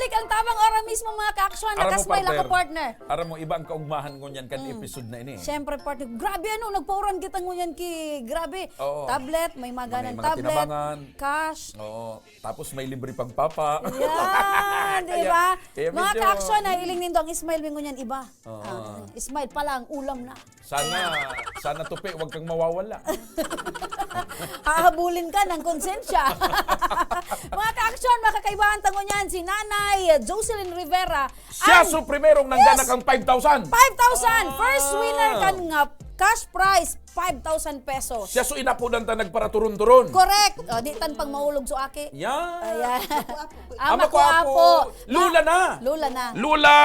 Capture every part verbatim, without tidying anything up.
Tik ang tabang ora mismo, mga ka-aksyon. Aram mo, Nakasmile ako, partner. Partner. Aram mo, iba ang kaugmahan ngunyan kan Mm. episode na ini. Siyempre, partner. Grabe, ano, nagpauran kita ngunyan ki, grabe. Oo. Tablet, may May maganan mga tablet, tinabangan. Cash. Oo. Tapos may libre pagpapa. Yan, di Kaya, ba? kaya Mga medyo ka-aksyon, nahiling nindo ang smile mo ngunyan iba. Oo. Ah, smile pa lang, ulam na. Sana, sana tupi, wag kang mawawala. Hahabulin ka ng konsensya. Mga ka-aksyon, makakaibahan tango niyan si Nanay Jocelyn Rivera. Siya Ang so primerong nanggana Yes! kang five thousand. Five thousand! First Ah. winner kan nga cash prize, five thousand pesos. Siya so inapodan ta nagparaturon-turon. Correct. O, di tan pang maulog so aki. Yan. Ayan. Ama Ama ko, ko, apo. apo. Lula na. Lula na. Lula,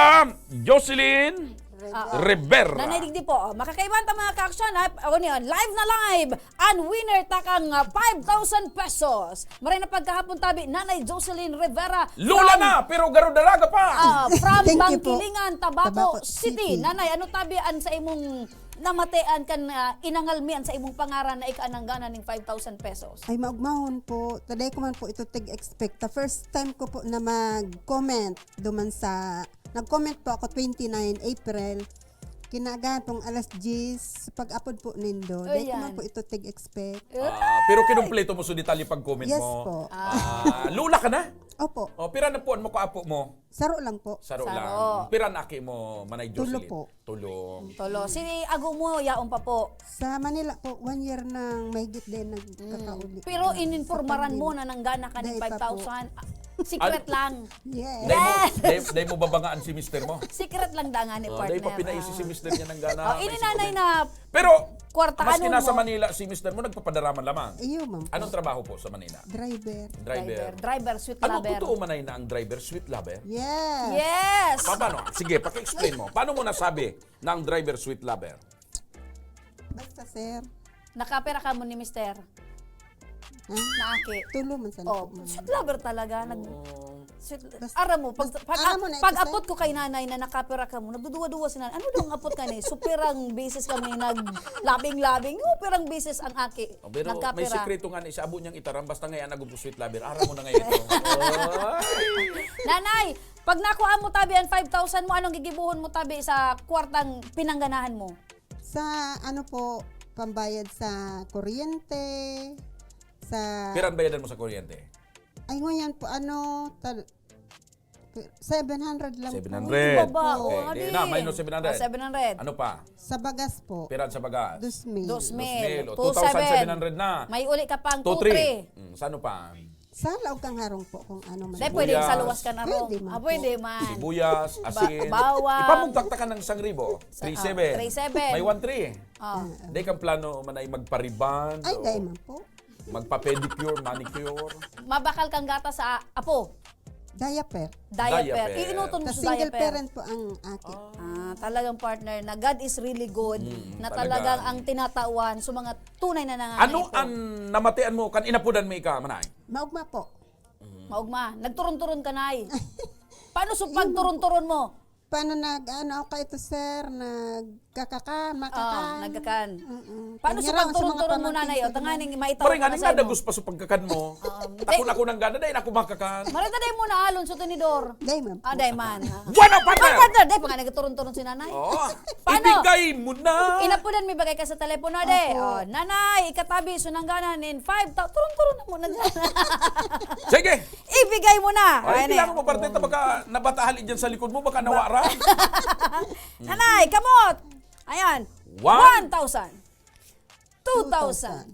Jocelyn, Ah. Rivera. Nanay digdi po. Oh, makakaibahan ta, mga ka-aksyon, ha? Ako niyan, live na live. Ang winner ta kang, ah, five thousand pesos. Maray na pagkahapon tabi, Nanay Jocelyn Rivera Lula from na, pero garo daraga pa. Ah, from Thank you po. Bangkilingan, Tabaco Tabaco City. City. Nanay, ano tabi an sa imong namatean kan, ah, inangalmian sa imong pangaran na ika nanggana ning five thousand pesos? Ay, maugmahon po. Taday ko man po ito tig-expect. The first time ko po na mag-comment duman sa, nag-comment po ako twenty-nine April. Kinaagahan pong alas diyes, pag-apod po nindo. Dai ko Ayan. man po ito tig-expect. Ah, pero kinumpleto mo sa detalye pag-comment Yes mo. po. Ah, lula ka na? Opo. Oh, pira na po ang makaapo mo? Saro lang po. Saro Saro. lang. Pira na aki mo, Manay Tulo Jocelyn? po. Tulo. Tulo. Si ago mo, yaon pa po. Sa Manila po, one year nang mahigit din nagkakauli. Mm. Pero ininformaran mo na nanggana ka ng Dai pa po. five thousand. Ah, secret Ano? lang. Yes. Dai mo, Yes! dai, dai mo babangaan si mister mo? Secret lang dangan ni Oh, partner, dai pa pinaisi ah. si mister niya nanggana. Oh, ini May nanay secret. na Pero, kwarta, maski ano nasa mo? Manila si mister mo, nagpapadaraman lamang. Iyo, ma'am. Anong trabaho po sa Manila? Driver. Driver. Driver. Driver, sweet Ano lover. totoo man ay na ang driver, sweet lover? Yes. Yes! Pa-, paano? Sige, paki-explain mo. Paano mo nasabi na ang driver, sweet lover? Basta, sir. Nakapera ka mo ni mister? Ha? Naaki. Tulo man sana Oh, po, ma'am. sweet lover talaga. Nag-, Oo. sweet, Bas-, aram mo, pag, bas-, pag, aram mo na ito, pag sir? apot ko kay nanay na nakapera ka mo, nagduduwa-duwa si nanay. Ano daw ang apot ka ni? Superang bisis kami naglabing-labing. Superang bisis ang aki. Oh, pero may Nagkapera. sikreto nga ni sa abo niyang itaram, basta ngayon nagumpo sweet lover. Aram mo na ngayon ito. Ay! Nanay, pag nakuha mo tabi ang five thousand mo, anong gigibuhon mo tabi sa kwartang pinangganahan mo? Sa ano po, pambayad sa kuryente, sa Pira ang bayadan mo sa kuryente? Ay, ngayon po, ano, tal-, seven hundred lang po. Seven hundred. Baba, Okay, oh, di adi. na, minus seven hundred. Ah, seven hundred. Ano pa? Sa bagas po. Pira sa bagas? Dos mil. Dos mil. Dos mil. O, Two seven. two thousand seven hundred na. May uli ka pang Two three. two three. Mm, sa ano pa? Sa laog kang harong po kung ano man. Dahil pwede Sibuyas. sa luwas ka na ro. Pwede man Ah, po. pwede man. Sibuyas, Ba-, asin. bawang. Ipamugtak ta ka ng isang ribo. Sa, Three seven. ah, three seven. May one three. Oh. Ah, ah. Dahil kang plano man ay magpariban Ay, o dahil man po. magpa-pedicure, manicure. Mabakal kang gata sa apo. Diaper. Diaper. Diaper. Iinuton mo Tas sa single diaper. parent po ang aki. Ah, talagang partner na God is really good, Mm, na talaga. talagang ang tinatawan sa mga tunay na nangangaipo. Ano ang namatian mo kan inapudan mo ika, Manay? Maugma po. Mm. Maugma. Nagturon-turon ka, Nay. Paano sa Yun. pagturon-turon mo? Paano nag-ano ako ito, sir? Nagkakakan, makakan. Oo, nagkakan. Mm-mm. Paano sa Pagngiraw sa mga pagturon-turon mo, pamangkin Nanay? ko O, tanganing naman. maitaw Pare, ko nga, na ning sa imo. nadagos pa sa pagkakan mo. Oo. Takon Day- ako ng gana, dahil ako makakan. Marita, day mo na alon sa tinidor. Day, ma'am. Ah, day man. Ah. Bueno, partner! Partner, day pa nga nagturon-turon si Nanay. Oo. Paano? Ibigay mo na. Inapudan, may bagay ka sa telepono, day. Opo. Oh, Nanay, ikatabi, sunangganan in five, ta-, turon-turon na mo na dyan. Sige. Ibigay mo na. Ay, Ayan kailangan eh. mo, partner, ta baka nabatahan dyan sa likod mo, baka nawara. Nanay, kamot. Ayan. One. One thousand. Two thousand.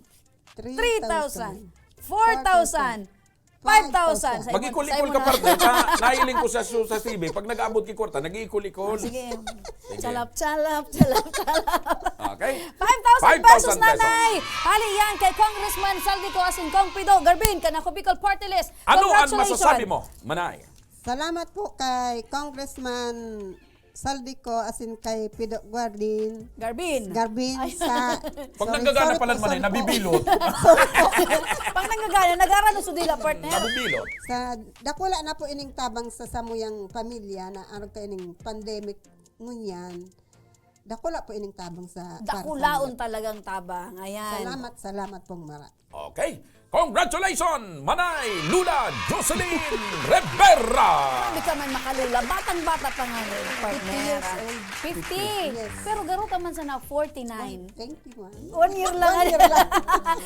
Two thousand. Three thousand. Four thousand. Five thousand. Mag-ikol-ikol ka, partner. Sa, nailing ko sa, sa T V, pag nag-aabot ki kwarta, nag-iikol-ikol. Ah, sige. Sige. Chalap, chalap, chalap, chalap. Okay. Five thousand pesos, Five thousand pesos. Nanay. Hali yan kay Congressman Saldico asin Kong Pido Garbin, kan Ako Bicol Party List. Ano ang Congratulations. masasabi mo, Manay? Salamat po kay Congressman Saldico asin kay Pido Guardin. Garbin. Garbin Ay. sa Pag Sorry, nanggagana sorry pala po, naman eh, sorry po. nabibilot. Sorry po. Pag nanggagana, nag-aarano sa dila, partner. Nabibilot. Sa dakula na po ining tabang sa samuyang pamilya na arog ka ining pandemic ngunyan. Dakula po ining tabang sa para sa Dakulaon mga talagang tabang. Ayan. Salamat, salamat pong mara. Okay. Congratulations, Manay Lula Jocelyn Rivera! Grabe ka man makalula. Batang-bata pa nga ni partner. Fifty years old. Fifty. Yes. Pero garo ka man sana forty-nine. Thank you, ma'am. One year lang. One year lang.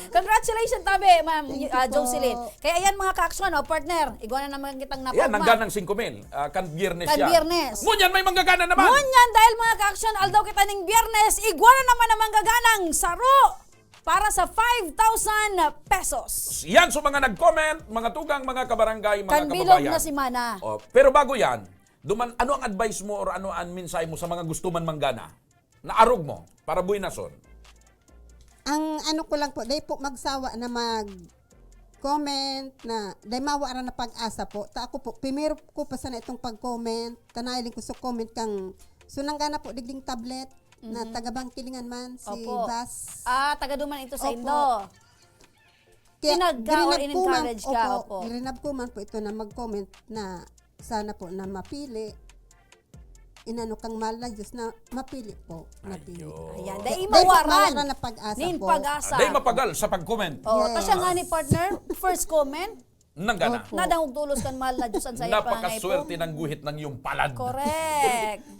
Congratulations, tabi, ma'am Thank you uh, po. Jocelyn. Kaya yan, mga kaaksyon, oh, partner, igwa na naman kitang napagma. Yan, nangganang singko mil. Ah, kan biyernes Kan yan. Biyernes. Ngunyan may manggaganang naman. Ngunyan, dahil, mga kaaksyon, aldaw kita ning Biyernes, igwa na naman ang manggaganang saro para sa five thousand pesos. Yan, so mga nag-comment, mga tugang, mga kabarangay, mga Kan bilog kababayan. Na semana. Oh, pero bago yan, duman, ano ang advice mo or ano ang mensahe mo sa mga gusto man manggana? Naarog mo, para buenason. Ang ano ko lang po, dai po magsawa na mag comment na dai mawaran na pag-asa po. Ta ako po, primero ko pa sana itong pag-comment. Tanahiling ko sa comment kang sunanggana po digding tablet na taga Bangkilingan man, si Opo. Bas. Ah, taga duman ito sa Opo. Indo. Kaya Pinag ka or girinab ko man, in-encourage ka, opo. Girinab ko man po ito na mag-comment na sana po na mapili. Inano kang mahal na Diyos na mapili po. Napili. Ayun. Ayan, dai Dai po mawaran. mawaran na pag-asa Nin po. pag-asa. Dai mapagal sa pag-comment. Oh, Yes. ta siya nga ni partner, first comment, Nanggana. Opo. nadangog tolos kan mahal na Diyos ang sayang Napakaswerte ng guhit ng iyong palad. Correct.